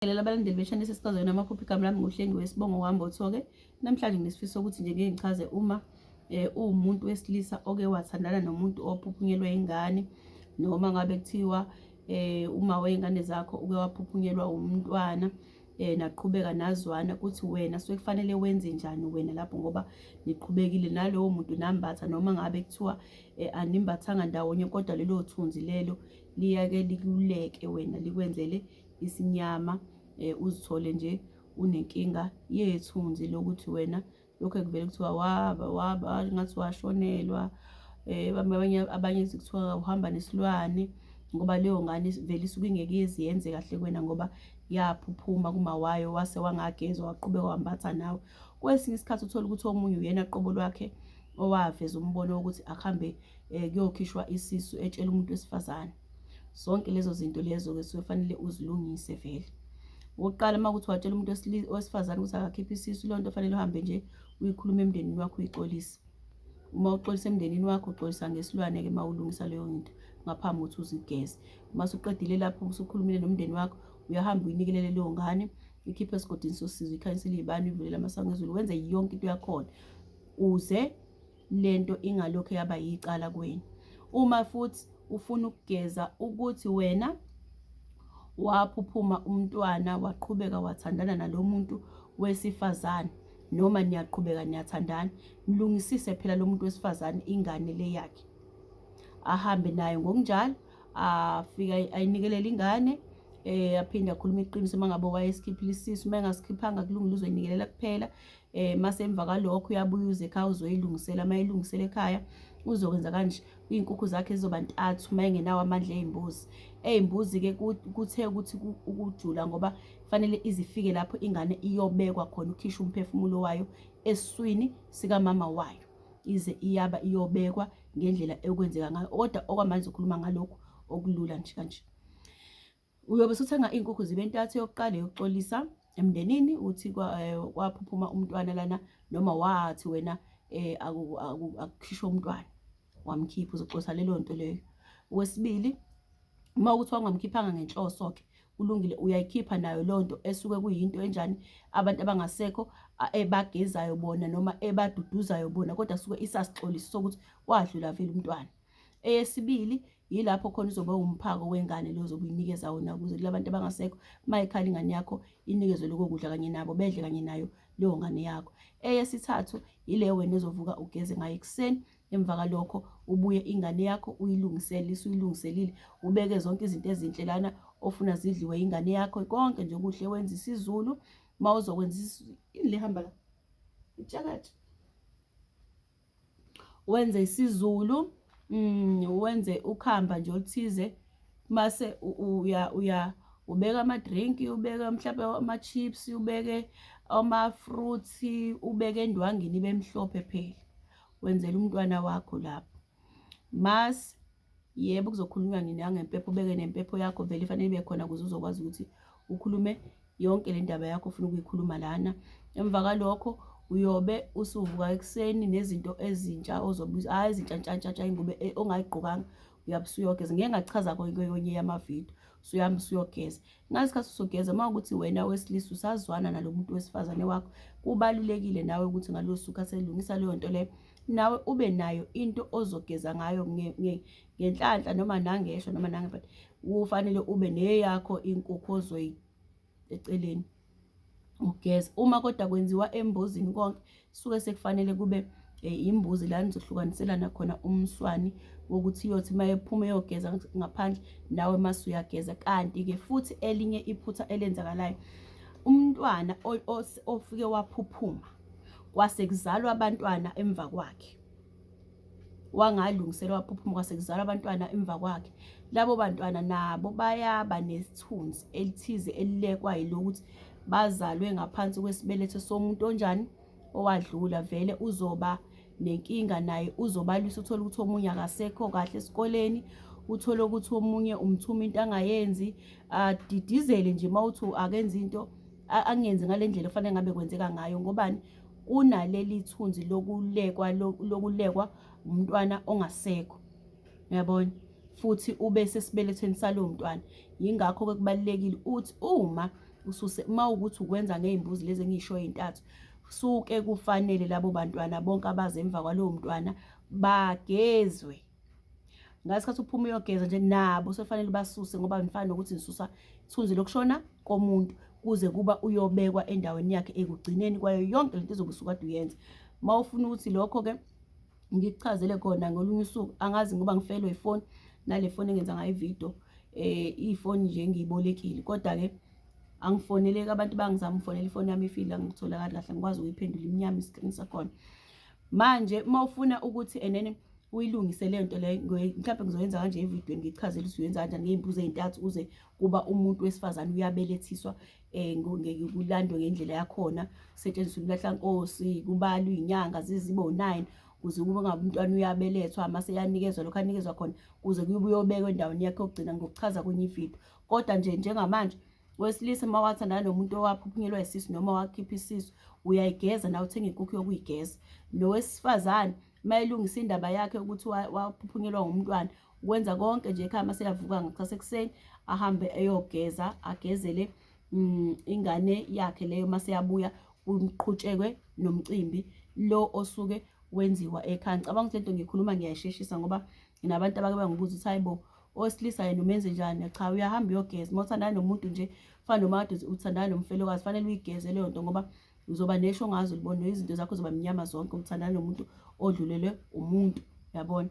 Ngibingelela abalandeli beshane sesicazweni amaphupho igama lami nguHlengi wesibongo kwaMbotho-ke. Namhlanje nginesifiso sokuthi nje ngike ngichaze uma uwumuntu wesilisa oke wathandana nomuntu ophuphunyelwe ingane noma ngabe kuthiwa uma wey'ngane zakho uke waphuphunyelwa umntwana naqhubeka nazwana kuthi wena suke kufanele wenze njani wena lapho ngoba niqhubekile nalowo muntu nambatha noma ngabe kuthiwa animbathanga ndawonye kodwa lelo thunzi lelo liyake likuleke wena likwenzele isinyama uzithole nje unenkinga yethunzi lokuthi wena lokhu ekuvele kuthiwa waba waba ngathi washonelwa abanye abanye kuthiwa uhamba nesilwane ngoba leyo ngane vele isuke ingeke ize yenze kahle kuwena ngoba yaphuphuma kuma wayo wase wangagezwa waqhubeka wambatha nawe. Kwesinye isikhathi uthole ukuthi omunye uyena qobo lwakhe owaveza umbono wokuthi akuhambe kuyokhishwa isisu etshela umuntu wesifazane. Zonke lezo zinto lezo-ke suke fanele uzilungise vele. Okokuqala uma kuthi watshela umuntu wesifazane ukuthi akakhiphe isisu, leyo nto fanele uhambe nje uyikhulume emndenini wakho uyixolise. Uma uxolisa emndenini wakho uxolisa ngesilwane-ke uma ulungisa leyo nto ngaphambi kokuthi uzigeze. Uma usuqedile lapho usukhulumile nomndeni wakho, uyahamba uyinikelele leyo ngane, uyikhiphe esigodini sosizi, uyikhanyisele iy'bani, uyivulele amasango ezulu, wenze yonke into yakhona uze lento ingalokhu yaba yicala kuwena. Uma futhi ufuna ukugeza ukuthi wena waphuphuma umntwana waqhubeka wathandana nalo muntu wesifazane noma niyaqhubeka niyathandana, mlungisise phela lo muntu wesifazane ingane le yakhe, ahambe nayo ngokunjalo, afike ayinikelele ingane aphinde akhulume iqiniso uma ngabe wayesikhiphile isisu, uma engasikhiphanga kulungile uzoyinikelela kuphela. Mase emva kwalokho uyabuya uze ekhaya uzoyilungisela, uma eyilungisela ekhaya uzokwenza kanje, iy'nkukhu zakhe zizoba ntathu uma engenawo amandla ey'mbuzi. Ey'mbuzi-ke kuthe ukuthi ukujula ngoba kufanele izifike lapho ingane iyobekwa khona ukhishwe umphefumulo wayo esiswini sikamama wayo, ize iyaba iyobekwa ngendlela ekwenzeka ngayo. Kodwa okwamanje ukhuluma ngalokhu okulula nje kanje. Uyobe usuthenga iy'nkukhu zibe ntathu, eyokuqala eyokuxolisa emndenini uthi kwaphuphuma umntwana lana noma wathi wena akukhishwe umntwana wamkhipha, uzoxolisa lelo nto leyo. Okwesibili, uma ukuthi wangamkhiphanga ngenhloso-ke kulungile, uyayikhipha nayo leyo nto esuke kuyinto enjani abantu abangasekho ebagezayo bona noma ebaduduzayo bona, kodwa suke isasixoliso sokuthi wadlula vele umntwana. Eyesibili, yilapho khona uzobe uwumphako wengane lo ozobe uyinikeza wona ukuze kulabantu abangasekho uma ikhala ingane yakho inikezwe lokho kudla kanye nabo bedle kanye nayo leyo ngane yakho. Eyesithathu, yile wena ozovuka ugeze ngayo ekuseni, emva kwalokho ubuye ingane yakho uyilungisele, isuyilungiselile, ubeke zonke izinto ezinhle lana ofuna zidliwe ingane yakho, konke nje okuhle wenze isiZulu. Uma uzokwenza ini le hamba la, itshakatsha. Wenze isiZulu, wenze ukhamba nje oluthize mase uya uya ubeka ama-drink, ubeke mhlampe ama-chips, ubeke ama-fruits, ubeke endwangini ibe mhlophe phela, wenzela umntwana wakho lapho. Mase yebo kuzokhulunywa nangempepho, ubeke nempepho yakho vele ifanele ibe khona ukuze uzokwazi ukuthi ukhulume yonke le ndaba yakho ofuna ukuyikhuluma lana. Emva kwalokho uyobe usuvuka ekuseni nezinto ezintsha ozobe hhayi ezintsha ntsha ntsha ntsha ingubo ongayigqokanga, uyabe usuyogeza. Ngike ngachaza kwenye yamavidiyo, usuyahamba usuyogeza. Ngalesi sikhathi usugeza uma kuwukuthi wena wesilisa usazwana nalo muntu wesifazane wakho, kubalulekile nawe ukuthi ngalolo suku aselungisa leyo nto leyo, nawe ube nayo into ozogeza ngayo ngenhlanhla noma nangeshwa noma nangempela. Kufanele ube neyakho inkukhu ozoyi eceleni ugeze. Uma kodwa kwenziwa embuzini konke, suke sekufanele kube imbuzi la nizohlukaniselana khona umswani wokuthi iyothi uma ephuma eyogeza ngaphandle nawe mase uyageza. Kanti-ke futhi elinye iphutha elenzakalayo, umntwana ofike waphuphuma kwase kuzalwa abantwana emva kwakhe, wangalungiselwa waphuphuma kwase kuzalwa abantwana emva kwakhe, labo bantwana nabo bayaba nesithunzi elithize elilekwa yilokuthi bazalwe ngaphansi kwesibeletho somuntu onjani owadlula. Vele uzoba nenkinga naye, uzobalwisa, uthole ukuthi omunye akasekho kahle esikoleni, uthole ukuthi omunye umthuma into angayenzi, adidizele nje uma uthi akenze into angenzi ngale ndlela ofanele ngabe kwenzeka ngayo. Ngobani? Kunaleli thunzi lokulekwa lokulekwa umntwana ongasekho, uyabona, futhi ube sesibelethweni salowo mntwana. Yingakho-ke kubalulekile ukuthi uma Ususe uma ukuthi ukwenza ngey'mbuzi lezi engiyisho ey'ntathu, suke kufanele labo bantwana bonke abaze emva kwalowo mntwana bagezwe. Ngasikhathi uphuma uyogeza nje nabo sekufanele basuse ngoba ngifana nokuthi ngisusa ithunzi lokushona komuntu kuze kuba uyobekwa endaweni yakhe ekugcineni kwayo yonke lento ezobe usukade uyenza. Uma ufuna ukuthi lokho-ke ngikuchazele khona ngolunye usuku, angazi ngoba ngifelwe ifoni nale foni engenza ngayo ividiyo, ifoni nje engiyibolekile kodwa-ke angifoneleki abantu bangizama ukufonela ifoni yami ifile angitholakali kahle angikwazi ukuyiphendula imnyama isikrini sakhona. Manje uma ufuna ukuthi enene uyilungise leyo nto leyo, mhlawumbe ngizoyenza kanje evidweni ngichazele ukuthi uyenza kanjani ngey'mbuzi ey'ntathu kuze kuba umuntu wesifazane uyabelethiswa um kulandwe ngendlela yakhona, kusetshenziswe umlahlankosi, kubalwe iy'nyanga zize zibe u-9 kuze kube ngabe umntwana uyabelethwa mase eyanikezwa lokhu anikezwa khona kuze kube uyobekwa endaweni yakhe yokugcina. Ngokuchaza kwenye ividiyo. Kodwa nje njengamanje wesilisa uma wathandana nomuntu owaphuphunyelwa isisu noma wakhipha isisu, uyayigeza nawe uthenga inkukhu yokuyigeza. Nowesifazane uma elungisa indaba yakhe ukuthi waphuphunyelwa ngumntwana, ukwenza konke nje ekhaya mase eyavuka ngakusasa ekuseni ahambe eyogeza, agezele ingane yakhe leyo mase eyabuya kuqhutshekwe nomcimbi lo osuke wenziwa ekhaya. Ngicabanga ukuthi lento ngiyikhuluma ngiyayisheshisa ngoba nginabantu abake bangibuza ukuthi hayi bo, owesilisa yena umenze njani? Cha, uyahamba uyogeza. Uma uthandana nomuntu nje, fana noma kade uthandana nomfelokazi, fanele uyigeze leyo nto ngoba uzoba nesho ongaze ulibone, izinto zakho zoba mnyama zonke uthandana nomuntu odlulelwe umuntu, uyabona?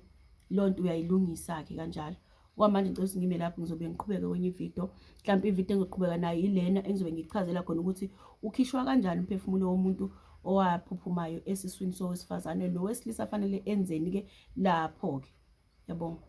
Leyo nto uyayilungisa-ke kanjalo. Okwamanje ngicela ukuthi ngime lapho, ngizobe ngiqhubeke kwenye ividiyo. Mhlampe ividiyo engizoqhubeka nayo ilena engizobe ngichazela khona ukuthi ukhishwa kanjani umphefumulo womuntu owaphuphumayo esiswini sowesifazane, nowesilisa fanele enzeni-ke lapho-ke. Ngiyabonga.